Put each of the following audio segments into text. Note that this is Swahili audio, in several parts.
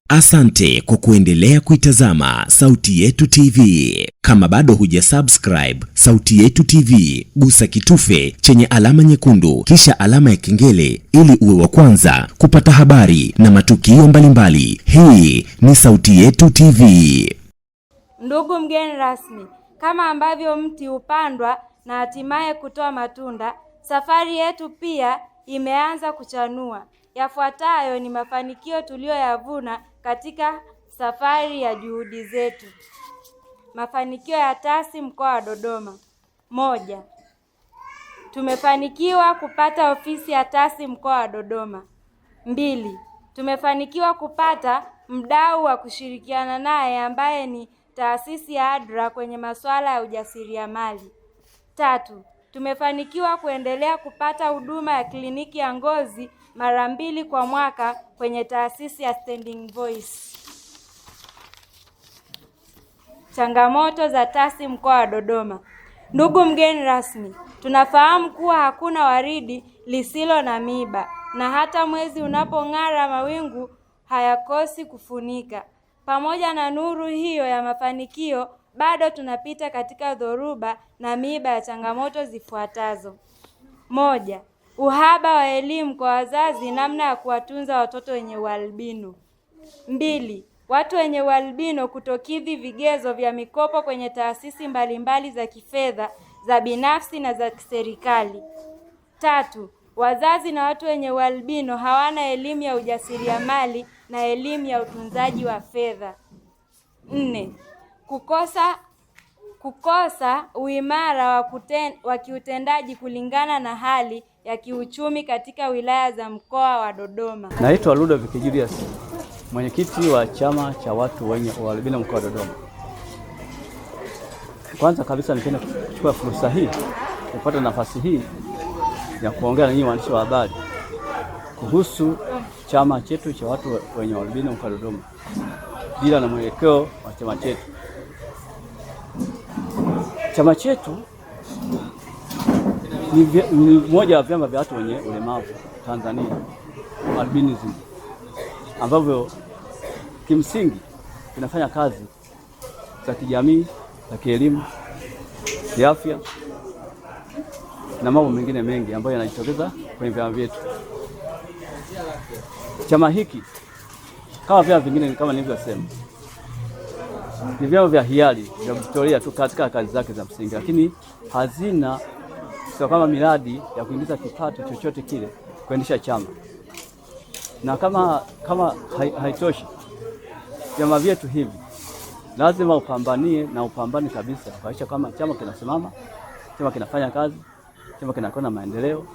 Asante kwa kuendelea kuitazama Sauti Yetu TV. Kama bado huja subscribe Sauti Yetu TV, gusa kitufe chenye alama nyekundu kisha alama ya kengele ili uwe wa kwanza kupata habari na matukio mbalimbali. Hii ni Sauti Yetu TV. Ndugu mgeni rasmi, kama ambavyo mti hupandwa na hatimaye kutoa matunda, safari yetu pia imeanza kuchanua. Yafuatayo ni mafanikio tuliyoyavuna katika safari ya juhudi zetu. Mafanikio ya TASI mkoa wa Dodoma. 1, tumefanikiwa kupata ofisi ya TASI mkoa wa Dodoma. 2, tumefanikiwa kupata mdau wa kushirikiana naye ambaye ni taasisi ya ADRA kwenye masuala ya ujasiriamali. 3, tumefanikiwa kuendelea kupata huduma ya kliniki ya ngozi mara 2 kwa mwaka kwenye taasisi ya Standing Voice. Changamoto za TASI mkoa wa Dodoma. Ndugu mgeni rasmi, tunafahamu kuwa hakuna waridi lisilo na miba na hata mwezi unapong'ara mawingu hayakosi kufunika. Pamoja na nuru hiyo ya mafanikio, bado tunapita katika dhoruba na miba ya changamoto zifuatazo. 1, uhaba wa elimu kwa wazazi namna ya kuwatunza watoto wenye ualbino. 2, watu wenye ualbino kutokidhi vigezo vya mikopo kwenye taasisi mbalimbali za kifedha za binafsi na za kiserikali. 3, wazazi na watu wenye ualbino hawana elimu ya ujasiriamali na elimu ya utunzaji wa fedha. 4, kukosa uimara wa kiutendaji kulingana na hali ya kiuchumi katika wilaya za mkoa wa Dodoma. Naitwa Ludovick Julius, mwenyekiti wa chama cha watu wenye ualbino mkoa wa Dodoma. Kwanza kabisa nipende kuchukua fursa hii kupata nafasi hii ya kuongea na nyinyi waandishi wa habari kuhusu chama chetu cha watu wenye ualbino mkoa wa Dodoma, dira na mwelekeo wa chama chetu. Chama chetu ni moja ya vyama vya watu wenye ulemavu Tanzania, albinism, ambavyo kimsingi vinafanya kazi za kijamii, za kielimu, kiafya na mambo mengine mengi ambayo yanajitokeza kwenye vyama vyetu. Chama hiki kama vyama vingine, kama nilivyosema, ni vyama vya hiari vya kujitolea tu katika kazi zake za msingi, lakini hazina sio kama miradi ya kuingiza kipato chochote kile kuendesha chama. Na kama haitoshi, vyama vyetu hivi lazima upambanie na upambane kabisa kuhakikisha kama chama kinasimama, chama kinafanya kazi, chama kinakuwa na maendeleo,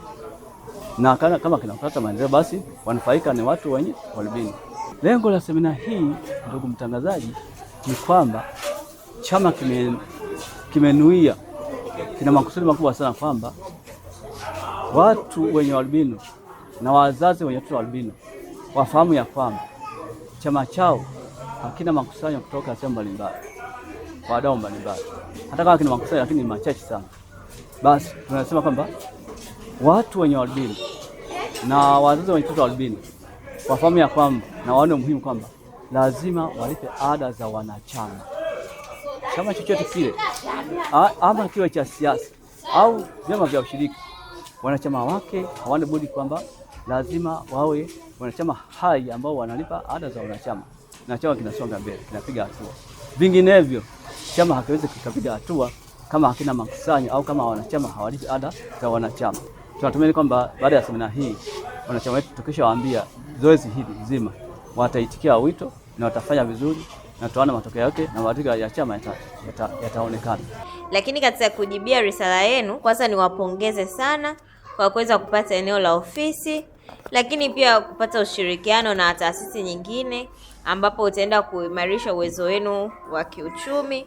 na kama kinapata maendeleo basi wanufaika ni watu wenye ualbino. Lengo la semina hii, ndugu mtangazaji, ni kwamba chama kimenuia, kina makusudi makubwa sana kwamba watu wenye ualbino na wazazi wenye watoto wa albino wafahamu ya kwamba chama chao hakina makusanyo kutoka sehemu mbalimbali, kwa wadau mbalimbali. Hata kama kina makusanyo lakini ni machache sana. Basi tunasema kwamba watu wenye ualbino na wazazi wenye watoto wa albino wafahamu ya kwamba na waone umuhimu kwamba lazima walipe ada za wanachama. Chama chochote kile, ama kiwe cha siasa au vyama vya ushirika, wanachama wake hawana budi kwamba lazima wawe wanachama hai ambao wanalipa ada za wanachama, na chama kinasonga mbele, kinapiga hatua. Vinginevyo chama hakiwezi kikapiga hatua kama hakina makusanyo au kama wanachama hawalipi ada za wanachama. Tunatumaini kwamba baada ya semina hii wanachama wetu tukishawaambia zoezi hili zima, wataitikia wito na watafanya vizuri na tutaona matokeo yake na matokeo ya chama yataonekana. Lakini katika kujibia risala yenu, kwanza niwapongeze sana kwa kuweza kupata eneo la ofisi, lakini pia kupata ushirikiano na taasisi nyingine ambapo utaenda kuimarisha uwezo wenu wa kiuchumi.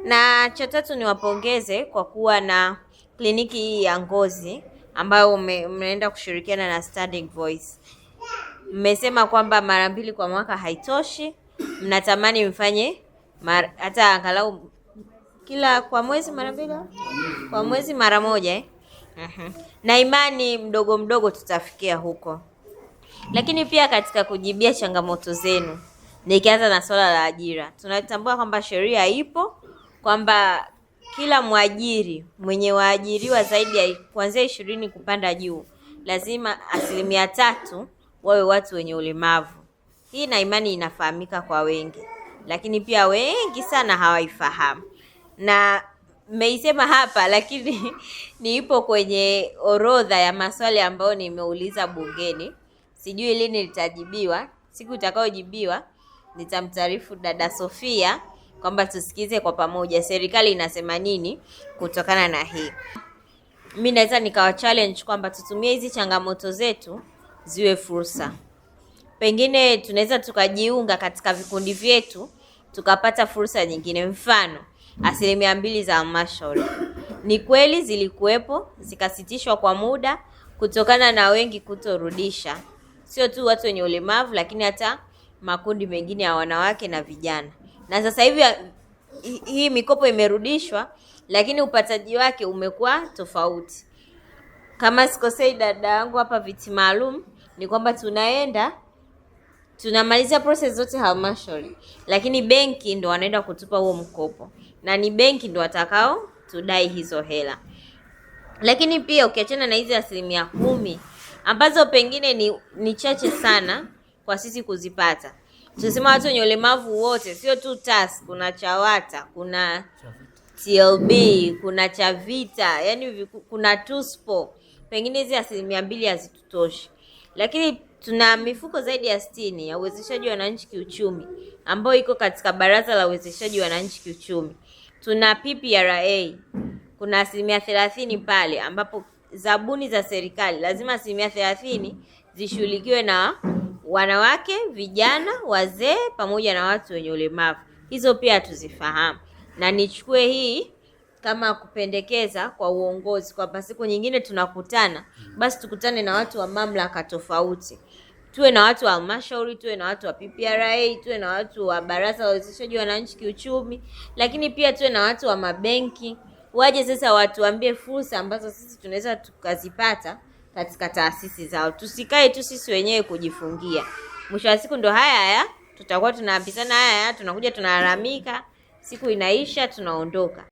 Na cha tatu niwapongeze kwa kuwa na kliniki hii ya ngozi ambayo mnaenda kushirikiana na Standing Voice. Mmesema kwamba mara 2 kwa mwaka haitoshi, mnatamani mfanye hata angalau kila kwa mwezi mara 2, kwa mwezi mara 1, Na imani mdogo mdogo tutafikia huko. Lakini pia katika kujibia changamoto zenu, Nikianza na swala la ajira, tunatambua kwamba sheria ipo kwamba kila mwajiri mwenye waajiriwa zaidi ya kuanzia 20 kupanda juu lazima 3% wawe watu wenye ulemavu. Hii na imani inafahamika kwa wengi, lakini pia wengi sana hawaifahamu, na mmeisema hapa, lakini niipo kwenye orodha ya maswali ambayo nimeuliza bungeni. Sijui lini litajibiwa. Siku itakayojibiwa nitamtaarifu dada Sofia kwamba tusikize kwa pamoja serikali inasema nini kutokana na hii. Mimi naweza nikawa challenge kwamba tutumie hizi changamoto zetu ziwe fursa. Pengine tunaweza tukajiunga katika vikundi vyetu tukapata fursa nyingine. Mfano, 2% za halmashauri ni kweli zilikuwepo, zikasitishwa kwa muda kutokana na wengi kutorudisha, sio tu watu wenye ulemavu, lakini hata makundi mengine ya wanawake na vijana. Na sasa hivi hii mikopo imerudishwa, lakini upataji wake umekuwa tofauti. Kama sikosei, dada yangu hapa viti maalum, ni kwamba tunaenda tunamaliza process zote halmashauri, lakini benki ndo wanaenda kutupa huo mkopo, na ni benki ndo watakao tudai hizo hela. Lakini pia ukiachana na hizi 10% ambazo pengine ni chache sana kwa sisi kuzipata, tunasema watu wenye ulemavu wote, sio tu TAS, kuna CHAWATA, kuna TLB, kuna CHAVITA, yani kuna TUSPO. Pengine hizi 2% hazitutoshi, lakini tuna mifuko zaidi ya 60 ya uwezeshaji wa wananchi kiuchumi ambayo iko katika Baraza la Uwezeshaji wa Wananchi Kiuchumi. Tuna PPRA, kuna 30% pale ambapo zabuni za serikali lazima 30% zishughulikiwe na wanawake, vijana, wazee pamoja na watu wenye ulemavu. Hizo pia tuzifahamu, na nichukue hii kama kupendekeza kwa uongozi kwamba siku nyingine tunakutana, basi tukutane na watu wa mamlaka tofauti. Tuwe na watu wa halmashauri, tuwe na watu wa PPRA, tuwe na watu wa Baraza la Uwezeshaji wa Wananchi Kiuchumi, lakini pia tuwe na watu wa mabenki, waje sasa watuambie fursa ambazo sisi tunaweza tukazipata katika taasisi zao. Tusikae tu sisi wenyewe kujifungia. Mwisho wa siku ndo haya haya tutakuwa tunaambizana haya haya, tunakuja tunalalamika, siku inaisha tunaondoka.